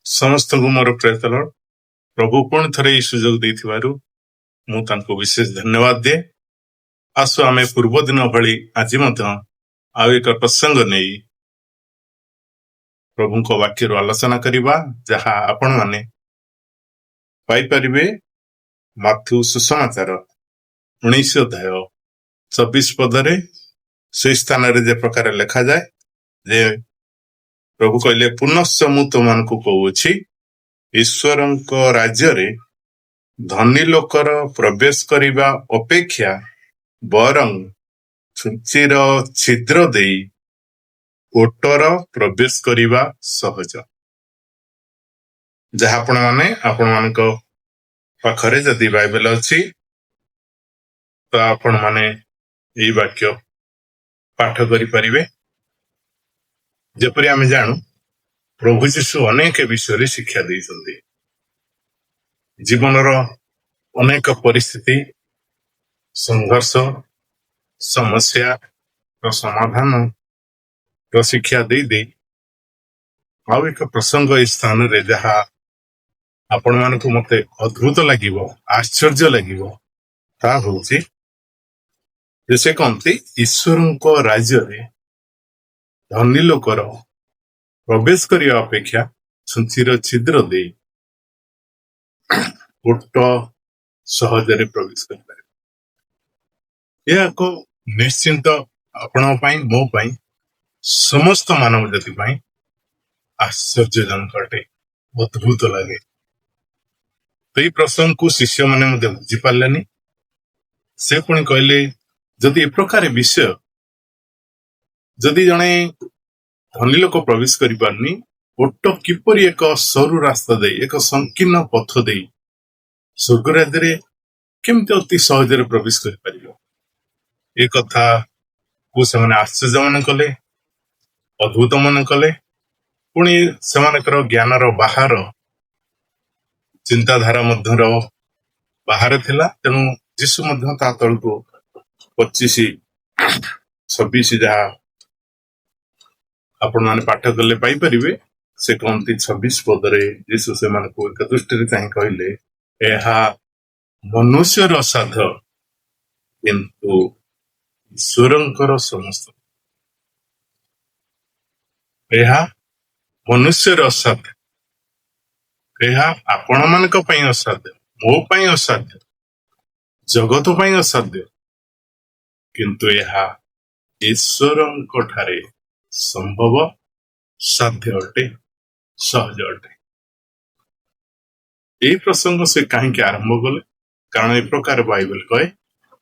ସମସ୍ତଙ୍କୁ ମୋର ପ୍ରେଜ୍ ଲର୍ଡ। ପ୍ରଭୁ ପୁଣି ଥରେ ଏହି ସୁଯୋଗ ଦେଇଥିବାରୁ ମୁଁ ତାଙ୍କୁ ବିଶେଷ ଧନ୍ୟବାଦ ଦିଏ। ଆସୁ, ଆମେ ପୂର୍ବ ଦିନ ଭଳି ଆଜି ମଧ୍ୟ ଆଉ ଏକ ପ୍ରସଙ୍ଗ ନେଇ ପ୍ରଭୁଙ୍କ ବାକ୍ୟରୁ ଆଲୋଚନା କରିବା, ଯାହା ଆପଣମାନେ ପାଇପାରିବେ ମାଥ୍ୟୁ ସୁସମାଚାର 19 ଅଧ୍ୟାୟ 24 ପଦରେ। ସେଇ ସ୍ଥାନରେ ଯେ ପ୍ରକାର ଲେଖାଯାଏ ଯେ ପ୍ରଭୁ କହିଲେ, "ପୁନଶ୍ଚ ମୁଁ ତୁମମାନଙ୍କୁ କହୁଅଛି, ଈଶ୍ୱରଙ୍କ ରାଜ୍ୟରେ ଧନୀ ଲୋକର ପ୍ରବେଶ କରିବା ଅପେକ୍ଷା ବରଂ ଛୁଞ୍ଚିର ଛିଦ୍ର ଦେଇ ଓଟର ପ୍ରବେଶ କରିବା ସହଜ।" ଯାହା ଆପଣମାନେ ଆପଣମାନଙ୍କ ପାଖରେ ଯଦି ବାଇବେଲ ଅଛି ତ ଆପଣମାନେ ଏଇ ବାକ୍ୟ ପାଠ କରିପାରିବେ। ଯେପରି ଆମେ ଜାଣୁ, ପ୍ରଭୁ ଯୀଶୁ ଅନେକ ବିଷୟରେ ଶିକ୍ଷା ଦେଇଛନ୍ତି। ଜୀବନର ଅନେକ ପରିସ୍ଥିତି, ସଂଘର୍ଷ, ସମସ୍ୟାର ସମାଧାନ ର ଶିକ୍ଷା ଦେଇ ଦେଇ ଆଉ ଏକ ପ୍ରସଙ୍ଗ ଏଇ ସ୍ଥାନରେ, ଯାହା ଆପଣମାନଙ୍କୁ ମତେ ଅଦ୍ଭୁତ ଲାଗିବ, ଆଶ୍ଚର୍ଯ୍ୟ ଲାଗିବ, ତାହା ହଉଛି ଯେ ସେ କହନ୍ତି, ଈଶ୍ୱରଙ୍କ ରାଜ୍ୟରେ ଧନୀ ଲୋକର ପ୍ରବେଶ କରିବା ଅପେକ୍ଷା ଛୁଞ୍ଚିର ଛିଦ୍ର ଦେଇ ଓଟ ସହଜରେ ପ୍ରବେଶ କରିପାରିବ। ଏହା ଏକ ନିଶ୍ଚିନ୍ତ ଆପଣଙ୍କ ପାଇଁ, ମୋ ପାଇଁ, ସମସ୍ତ ମାନବ ଜାତି ପାଇଁ ଆଶ୍ଚର୍ଯ୍ୟଜନକ ଅଟେ, ଅଦ୍ଭୁତ ଲାଗେ। ତ ଏଇ ପ୍ରସଙ୍ଗକୁ ଶିଷ୍ୟମାନେ ମଧ୍ୟ ବୁଝିପାରିଲେନି। ସେ ପୁଣି କହିଲେ, ଯଦି ଏ ପ୍ରକାର ବିଷୟ, ଯଦି ଜଣେ ଧନୀ ଲୋକ ପ୍ରବେଶ କରିପାରୁନି, ଓଟ କିପରି ଏକ ସରୁ ରାସ୍ତା ଦେଇ, ଏକ ସଂକୀର୍ଣ୍ଣ ପଥ ଦେଇ ସ୍ୱର୍ଗ ରାଜ୍ୟରେ କେମିତି ଅତି ସହଜରେ ପ୍ରବେଶ କରିପାରିବ? ଏ କଥାକୁ ସେମାନେ ଆଶ୍ଚର୍ଯ୍ୟ ମନେ କଲେ, ଅଦ୍ଭୁତ ମନେ କଲେ। ପୁଣି ସେମାନଙ୍କର ଜ୍ଞାନର ବାହାର, ଚିନ୍ତାଧାରା ମଧ୍ୟର ବାହାରେ ଥିଲା। ତେଣୁ ଯୀଶୁ ମଧ୍ୟ ତା ତଳକୁ 25, 26, ଯାହା ଆପଣମାନେ ପାଠ କଲେ ପାଇପାରିବେ। ସେ କହନ୍ତି, 26 ପଦରେ ଯୀଶୁ ସେମାନଙ୍କୁ ଏକ ଦୃଷ୍ଟିରେ ଚାହିଁ କହିଲେ, "ଏହା ମନୁଷ୍ୟର ଅସାଧ୍ୟ, କିନ୍ତୁ ଈଶ୍ୱରଙ୍କର ସମସ୍ତ।" ଏହା ମନୁଷ୍ୟର ଅସାଧ୍ୟ, ଏହା ଆପଣମାନଙ୍କ ପାଇଁ ଅସାଧ୍ୟ, ମୋ ପାଇଁ ଅସାଧ୍ୟ, ଜଗତ ପାଇଁ ଅସାଧ୍ୟ, କିନ୍ତୁ ଏହା ଈଶ୍ୱରଙ୍କ ଠାରେ ସମ୍ଭବ, ସାଧ୍ୟ ଅଟେ, ସହଜ ଅଟେ। ଏହି ପ୍ରସଙ୍ଗ ସେ କାହିଁକି ଆରମ୍ଭ କଲେ? କାରଣ ଏ ପ୍ରକାର ବାଇବେଲ କହେ,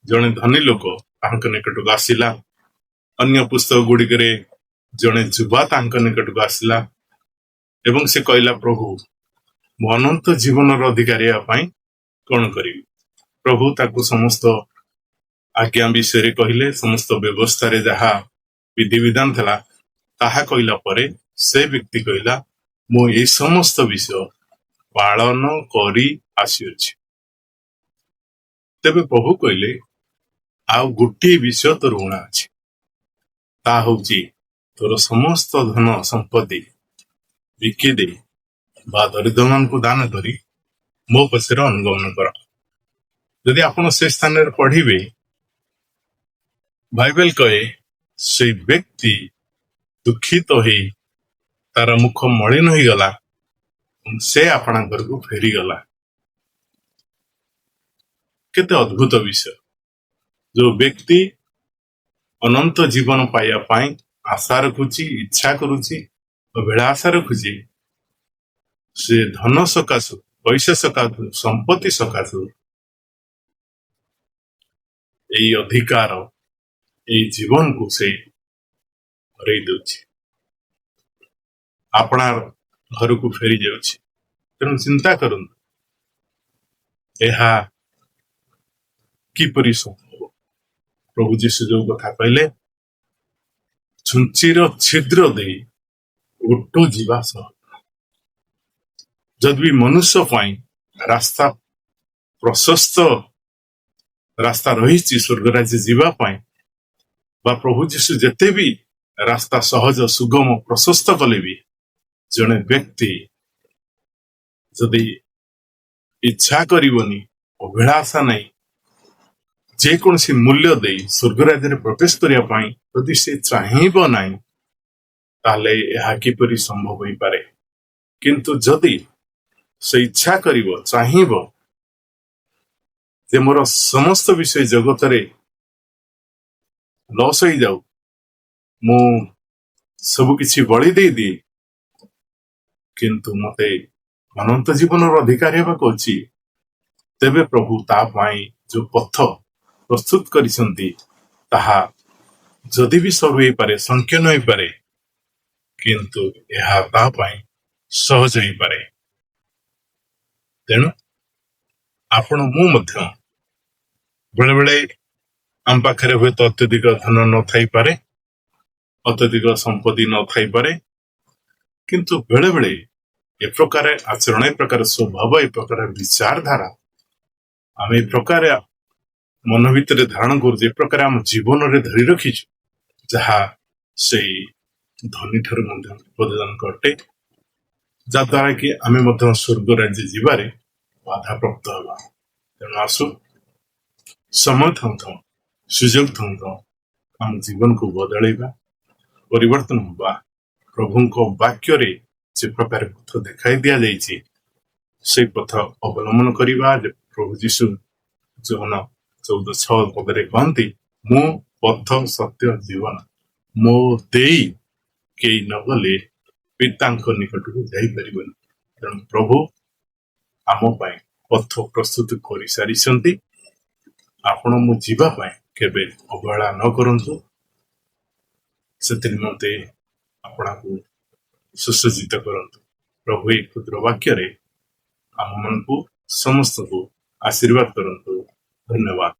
ଜଣେ ଧନୀ ଲୋକ ତାଙ୍କ ନିକଟକୁ ଆସିଲା। ଅନ୍ୟ ପୁସ୍ତକ ଗୁଡିକରେ ଜଣେ ଯୁବା ତାଙ୍କ ନିକଟକୁ ଆସିଲା ଏବଂ ସେ କହିଲା, "ପ୍ରଭୁ, ମୁଁ ଅନନ୍ତ ଜୀବନର ଅଧିକାରୀ ହେବା ପାଇଁ କଣ କରିବି?" ପ୍ରଭୁ ତାକୁ ସମସ୍ତ ଆଜ୍ଞା ବିଷୟରେ କହିଲେ। ସମସ୍ତ ବ୍ୟବସ୍ଥାରେ ଯାହା ବିଧିବିଧାନ ଥିଲା, ତାହା କହିଲା ପରେ ସେ ବ୍ୟକ୍ତି କହିଲା, "ମୁଁ ଏଇ ସମସ୍ତ ବିଷୟ ପାଳନ କରି ଆସିଅଛି।" ତେବେ ପ୍ରଭୁ କହିଲେ, "ଆଉ ଗୋଟିଏ ବିଷୟ ତୋର ଊଣା ଅଛି। ତାହା ହଉଛି ତୋର ସମସ୍ତ ଧନ ସମ୍ପତ୍ତି ବିକି ଦେଇ ବା ଦରିଦ୍ରମାନଙ୍କୁ ଦାନ କରି ମୋ ପଛରେ ଅନୁଗମନ କର।" ଯଦି ଆପଣ ସେ ସ୍ଥାନରେ ପଢିବେ, ବାଇବେଲ କହେ, ସେଇ ବ୍ୟକ୍ତି ଦୁଃଖିତ ହେଇ ତାର ମୁଖ ମଳିନ ହେଇଗଲା, ସେ ଆପଣା ଘରକୁ ଫେରିଗଲା। କେତେ ଅଦ୍ଭୁତ ବିଷୟ! ଯୋଉ ବ୍ୟକ୍ତି ଅନନ୍ତ ଜୀବନ ପାଇବା ପାଇଁ ଆଶା ରଖୁଛି, ଇଚ୍ଛା କରୁଛି, ଅଭିଳାଷା ରଖୁଛି, ସେ ଧନ ସକାଶୁ, ପଇସା ସକାଶୁ, ସମ୍ପତ୍ତି ସକାଶୁ ଏଇ ଅଧିକାର, ଏଇ ଜୀବନକୁ ସେ ହରେଇ ଦଉଛି, ଆପଣା ଘରକୁ ଫେରି ଯାଉଛି। ତେଣୁ ଚିନ୍ତା କରନ୍ତୁ, ଏହା କିପରି ସମ୍ଭବ? ପ୍ରଭୁ ଯୀଶୁ ଯୋଉ କଥା କହିଲେ, ଛୁଞ୍ଚିର ଛିଦ୍ର ଦେଇ ଓଟ ଯିବା ସହ ଯଦି ବି ମନୁଷ୍ୟ ପାଇଁ ରାସ୍ତା ପ୍ରଶସ୍ତ ରାସ୍ତା ରହିଛି ସ୍ୱର୍ଗ ରାଜ୍ୟ ଯିବା ପାଇଁ, ବା ପ୍ରଭୁ ଯୀଶୁ ଯେତେ ବି ରାସ୍ତା ସହଜ, ସୁଗମ, ପ୍ରଶସ୍ତ କଲେ ବି ଜଣେ ବ୍ୟକ୍ତି ଯଦି ଇଚ୍ଛା କରିବନି, ଅଭିଳାଷା ନାହିଁ, ଯେକୌଣସି ମୂଲ୍ୟ ଦେଇ ସ୍ୱର୍ଗ ରାଜ୍ୟରେ ପ୍ରବେଶ କରିବା ପାଇଁ ଯଦି ସେ ଚାହିଁବ ନାହିଁ, ତାହେଲେ ଏହା କିପରି ସମ୍ଭବ ହୋଇପାରେ? କିନ୍ତୁ ଯଦି ସେ ଇଚ୍ଛା କରିବ, ଚାହିଁବ ଯେ ମୋର ସମସ୍ତ ବିଷୟ ଜଗତରେ ଲସ୍ ହେଇଯାଉ, ମୁଁ ସବୁ କିଛି ବଳି ଦେଇଦିଏ, କିନ୍ତୁ ମତେ ଅନନ୍ତ ଜୀବନର ଅଧିକାରୀ ହେବାକୁ ଅଛି, ତେବେ ପ୍ରଭୁ ତା ପାଇଁ ଯୋଉ ପଥ ପ୍ରସ୍ତୁତ କରିଛନ୍ତି, ତାହା ଯଦି ବି ସରୁ ହେଇପାରେ, ସଂକୀର୍ଣ୍ଣ ହେଇପାରେ, କିନ୍ତୁ ଏହା ତା ପାଇଁ ସହଜ ହେଇପାରେ। ତେଣୁ ଆପଣ ମୁଁ ମଧ୍ୟ ବେଳେ ବେଳେ ଆମ ପାଖରେ ହୁଏତ ଅତ୍ୟଧିକ ଧନ ନଥାଇପାରେ, ଅତ୍ୟଧିକ ସମ୍ପତ୍ତି ନଥାଇପାରେ, କିନ୍ତୁ ବେଳେ ବେଳେ ଏ ପ୍ରକାର ଆଚରଣ, ଏ ପ୍ରକାର ସ୍ୱଭାବ, ଏ ପ୍ରକାର ବିଚାରଧାରା ଆମେ ଏ ପ୍ରକାର ମନ ଭିତରେ ଧାରଣ କରୁଛୁ, ଏ ପ୍ରକାର ଆମ ଜୀବନରେ ଧରି ରଖିଛୁ, ଯାହା ସେଇ ଧନୀ ଠାରୁ ମଧ୍ୟ ବିପଦଜନକ ଅଟେ, ଯାହାଦ୍ୱାରା କି ଆମେ ମଧ୍ୟ ସ୍ୱର୍ଗ ରାଜ୍ୟ ଯିବାରେ ବାଧାପ୍ରାପ୍ତ ହେବା। ତେଣୁ ଆସୁ, ସମୟ ଥାଉ ଥାଉ, ସୁଯୋଗ ଥାଉ ଥାଉ, ଆମ ଜୀବନକୁ ବଦଳେଇବା, ପରିବର୍ତ୍ତନ ହବା। ପ୍ରଭୁଙ୍କ ବାକ୍ୟରେ ଯେ ପ୍ରକାର ପଥ ଦେଖାଇ ଦିଆଯାଇଛି, ସେଇ ପଥ ଅବଲମ୍ବନ କରିବା। ଯେ ପ୍ରଭୁ ଯୀଶୁ ଯୋହନ 14:6 ପଦରେ କହନ୍ତି, "ମୁଁ ପଥ, ସତ୍ୟ, ଜୀବନ। ମୋ ଦେଇ କେହି ନ ଗଲେ ପିତାଙ୍କ ନିକଟକୁ ଯାଇପାରିବନି।" ତେଣୁ ପ୍ରଭୁ ଆମ ପାଇଁ ପଥ ପ୍ରସ୍ତୁତ କରିସାରିଛନ୍ତି। ଆପଣ ମୁଁ ଯିବା ପାଇଁ କେବେ ଅବହେଳା ନ କରନ୍ତୁ। ସେଥି ନିମନ୍ତେ ଆପଣଙ୍କୁ ସୁସଜ୍ଜିତ କରନ୍ତୁ। ପ୍ରଭୁ ଏହି କ୍ଷୁଦ୍ର ବାକ୍ୟରେ ଆମମାନଙ୍କୁ ସମସ୍ତଙ୍କୁ ଆଶୀର୍ବାଦ କରନ୍ତୁ। ଧନ୍ୟବାଦ।